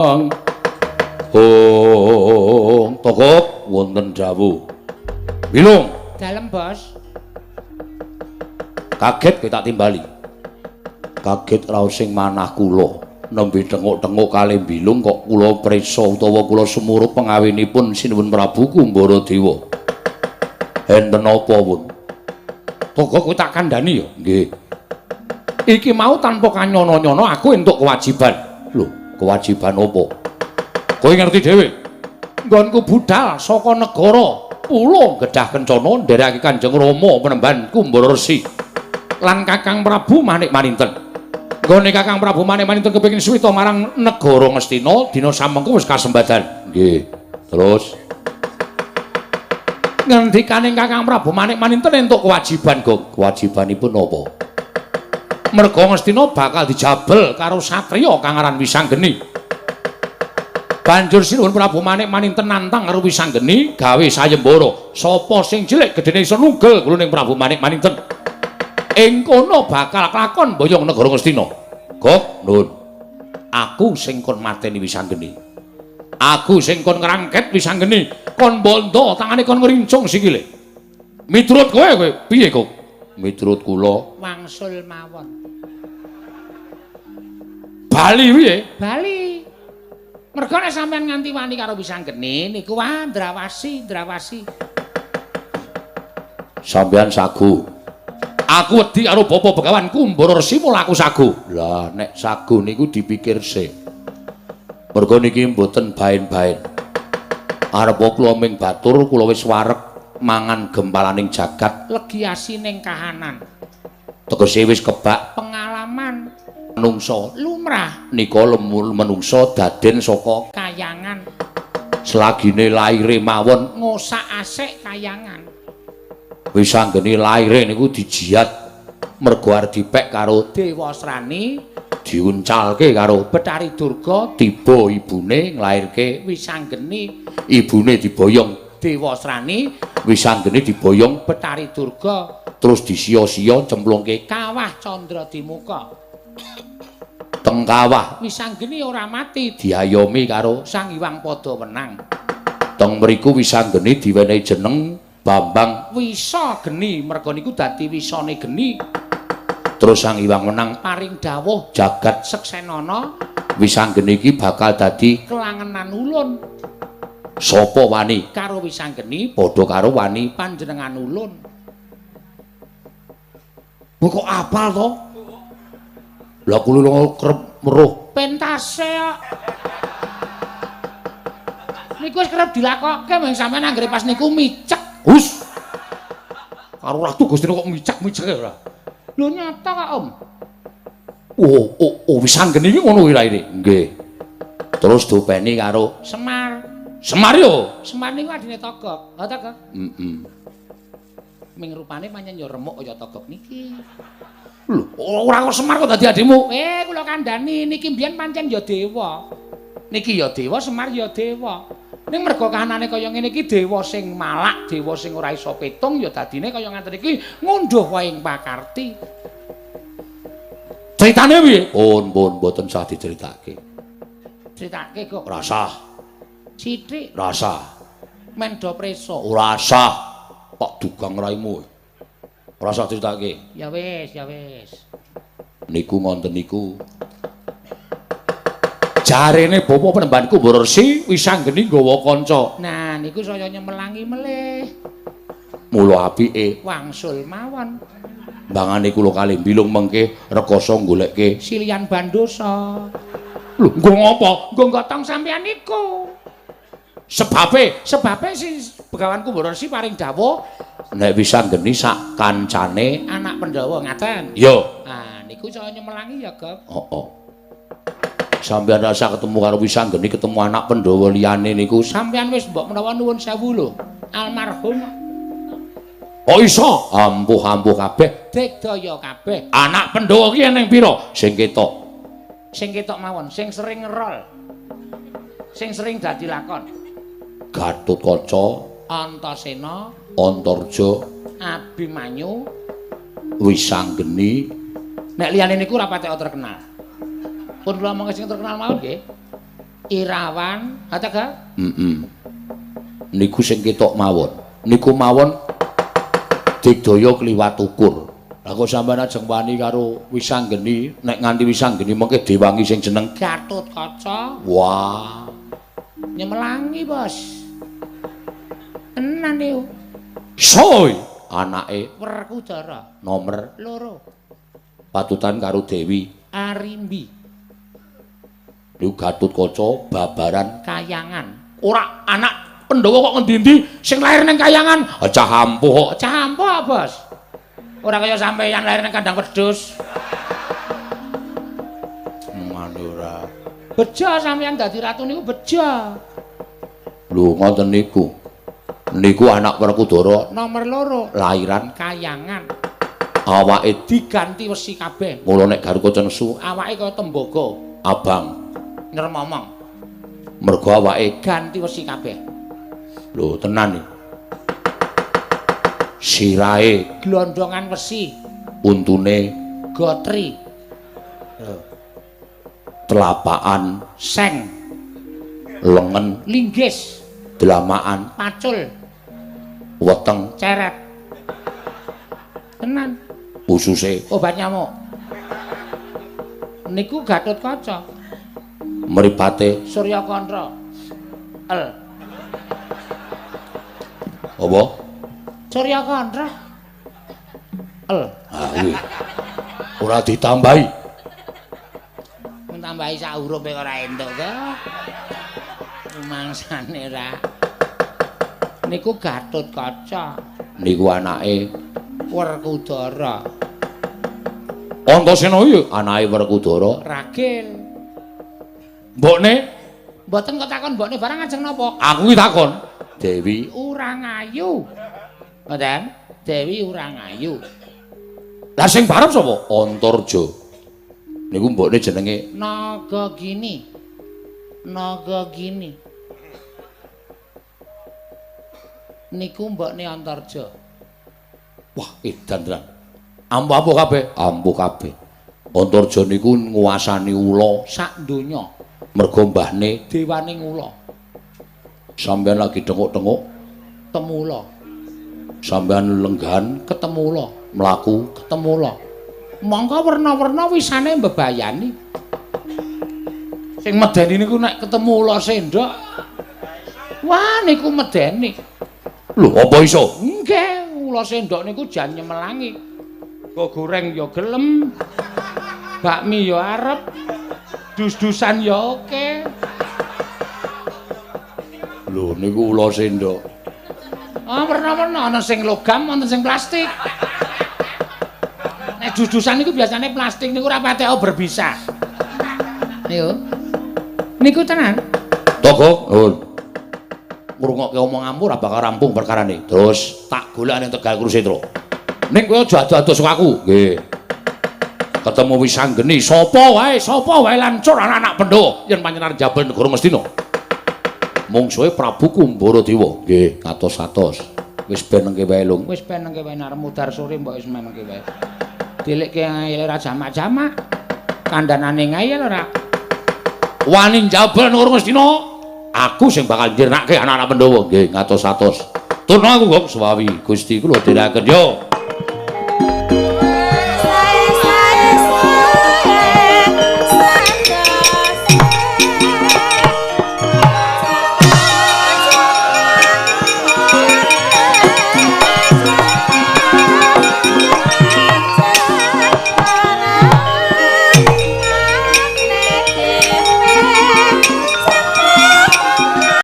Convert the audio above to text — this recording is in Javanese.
Hong Togok wonten dawuh. Bilung. Dalem, Bos. Kaget kowe tak timbali. Kaget raos sing manah kula. Nembe tenguk-tenguk kalih Bilung kok kula prisa utawa kula sumurup pengawinipun Sinuwun Prabu Kumbara Dewa. Enten apa, Wun? Togok kowe tak kandhani ya? Nggih. Iki mau tanpa kanyono-nyono aku entuk kewajiban. Lho, kewajiban apa? Kowe ngerti dhewe. Nggonku budal saka negara Pulo Gedhah Kencana nderekake Kanjeng Rama Penemban Kumbara Resi lan Kakang Prabu Manik Maninten. Nggone Kakang Prabu Manik Maninten kepengin suwita marang negara Ngastina dina samengko wis kasembadan. Nggih. Terus ngendikane Kakang Prabu Manik Maninten entuk kewajiban, Gong. Kewajibanipun apa? Merga Ngastina bakal dijabel karo satriya kang aran Wisanggeni. Banjur Sinuwun Prabu Manik Maninten nantang karo Wisanggeni gawe sayembara. Sapa sing cilik gedene iso nunggel guluning Prabu Manik Maninten. Ing kono bakal klakon boyong negara Ngastina. Gok, nun. Aku sing kon mateni Wisanggeni. Aku sing kon ngrangket Wisanggeni, kon bondo tangane kon ngrincung sikile. Miturut kowe kowe piye, Gok? Miturut kula wangsul mawon. Bali piye? Bali. Merga nek sampean nganti wani karo Wisanggeni niku wah ndrawasi, ndrawasi. Sampean sagu. Aku wedi karo Bapak Begawan Kumbara Resi mula aku sagu. Lah nek sagu niku dipikir sik. Merga niki mboten baen-baen. Arep kula ming batur kula wis wareg mangan gempalaning jagat legi asining kahanan. Tegese wis kebak pengalaman menungsa lumrah nika lemul menungsa daden saka kayangan. Selagine laire mawon ngosak-asik kayangan. Wisanggeni laire niku dijiat mergo arep dipek karo Dewasrani, diuncalke karo Betari Durga, tiba ibune nglairke Wisanggeni, ibune diboyong Dewasrani, Wisanggeni diboyong Betari Durga, terus disia-sia cemplungke kawah Candra Dimuka. Teng kawah Wisanggeni ora mati diayomi karo Sang Hyang Pada Wenang. Teng mriku Wisanggeni diwenehi jeneng Bambang Wisa Geni, merga niku dadi wisane geni. Terus Sang Hyang Wenang paring dawuh jagat seksenana Wisanggeni iki bakal dadi kelangenan ulun. Sapa wani karo Wisanggeni padha karo wani panjenengan ulun. Kok kok apal to? Lah kula kerep weruh pentase kok. Niku wis kerep dilakokke mung sampean anggere pas niku micek. Hus. Karo Ratu Gustina kok micek-micek ora. Lho nyata kok, Om. Oh, oh, oh Wisanggeni iki ngono kuwi raine. Nggih. Terus dopeni karo Semar. Semar yo. Semar niku adine Togok. Ha Togok? Heeh. Ming rupane pancen yo remuk kaya Togok niki. Lho, ora kok Semar kok dadi adimu? Kula kandhani niki mbiyen pancen ya dewa. Niki ya dewa, Semar ya dewa. Ning merga kahanane kaya ngene iki dewa sing malak, dewa sing ora iso petung ya dadine kaya ngaten iki ngunduh wae ing pakarti. Critane piye? Pun, pun mboten sah diceritake. Critake kok. Ora sah. Sithik. Ora sah. Mendo preso. Ora sah. Pak dugang raimu. Ora sah critake. Ya wis, ya wis. Niku ngonten niku. Jarene Bapak Penemban Kumbara Resi Wisanggeni nggawa kanca. Nah, niku saya nyemelangi melih. Mula apike wangsul mawon. Mbangane kula kalih Bilung mengke rekoso goleke silian bandosa. Lho, nggo ngopo? Nggo gotong sampeyan niku. Sebabe, sebabe si Begawan Kumbara Resi paring dawuh nek Wisanggeni sak kancane anak Pandhawa ngaten. Iya. Ah, niku saya nyemelangi ya, Gop. Heeh. Sampeyan rasa ketemu karo Wisanggeni, ketemu anak Pandhawa liyane niku sampeyan wis mbok menawa nuwun sewu lho. Almarhum. Kok iso? Ampuh-ampuh kabeh, digdaya kabeh. Anak Pandhawa ki eneng pira? Sing ketok. Sing ketok mawon, sing sering ngerol. Sing sering dadi lakon. Gatotkaca, Antasena, Antarja, Abimanyu, Wisanggeni. Nek liyane niku ora patek terkenal. Pun kula omong sing terkenal mawon nggih. Irawan, ha ta, Ga? Heeh. Niku sing ketok mawon. Niku mawon digdaya kliwat ukur. Lah kok sampeyan ajeng wani karo Wisanggeni, nek nganti Wisanggeni mengke diwangi sing jeneng Gatotkaca. Wah, nyemelangi, Bos. Tenan niku. Soy, anake Werkudara nomer 2. Patutan karo Dewi Arimbi. Niku Gatotkaca babaran Kayangan. Ora anak Pandhawa kok ngendi-endi sing lahir ning Kayangan. Cah ampuh kok. Cah ampuh, Bos. Ora kaya sampeyan lahir ning kandang wedhus. Mane ora. Bejo sampeyan dadi ratu niku bejo. Lho ngoten niku. Niku anak Werkudara nomor 2 lahiran Kayangan. Awake diganti wesi kabeh. Mula nek Gatotkaca nesu awake kaya tembaga, abang, nyermomong. Mergo awake ganti wesi kabeh. Lho tenan iki. Sirahe glondongan wesi, untune gotri, telapakan seng, lengen linggis, dlamakan pacul, weteng ceret. Tenan. Ususe obat nyamuk. Niku Gatotkaca. Mripate Suryakantra. El. Apa? Suryakantra. El. Ha kuwi. Ora ditambahi. Mun tambahi sak huruf e ora entuk to. Rumangsane ra. Niku Gatotkaca. Niku anake Werkudara. Antasena iki anake Werkudara. Ragil. Mbokne mboten kok takon mbokne barang ajeng napa? Aku ki takon. Dewi Urangayu. Ngoten? Dewi Urangayu. Lah sing barep sapa? Antarja. Niku mbokne jenenge Nagagini. Nagagini. Niku mbokne Antarja. Wah, edan tenan. Ampuh-ampuh kabeh, ampuh kabeh. Antarja niku nguasani ula sak donya. Mergo mbahne dewaning ula. Sampeyan lagi tenguk-tenguk ketemu ula. Sampeyan lenggahan ketemu ula, mlaku ketemu ula. Mongko werna-werna wisane mbebayani. Sing medeni niku nek ketemu ula sendok. Wah, niku medeni. Lho, apa iso? Nggih, ula sendok niku jan nyemelangi. Go goreng ya gelem. Bakmi ya arep. Dus-dusan ya oke. Lho niku ula sendok. Ah, werna-werna ana sing logam, ana sing plastik. Nek dus-dusan niku biasane plastik niku ora patek berbisa. Niku. Niku tenan. Toko, nuwun. Ngrungokke omonganmu ora bakal rampung perkarane. Terus tak golek ning Tegal Kurusetra. Ning kowe aja ado-ado saka aku. Nggih. Ketemu Wisanggeni, sapa wae lancur anak-anak Pandhawa yen panjenengan jabel negara Ngastina. Mungsuhe Prabu Kumbaradewa. Nggih, katos-atos. Wis ben nengke wae, Lung. Wis ben nengke wae arep mudhar sore mbok wis menengke wae. Dilikke ngayal ora jamak-jamak. Kandhanane ngayal ora. Wani njabel negara Ngastina, aku sing bakal njirnake anak-anak Pandhawa. Nggih, ngatos-atos. Turno aku kok suwawi Gusti kula dherekaken yo.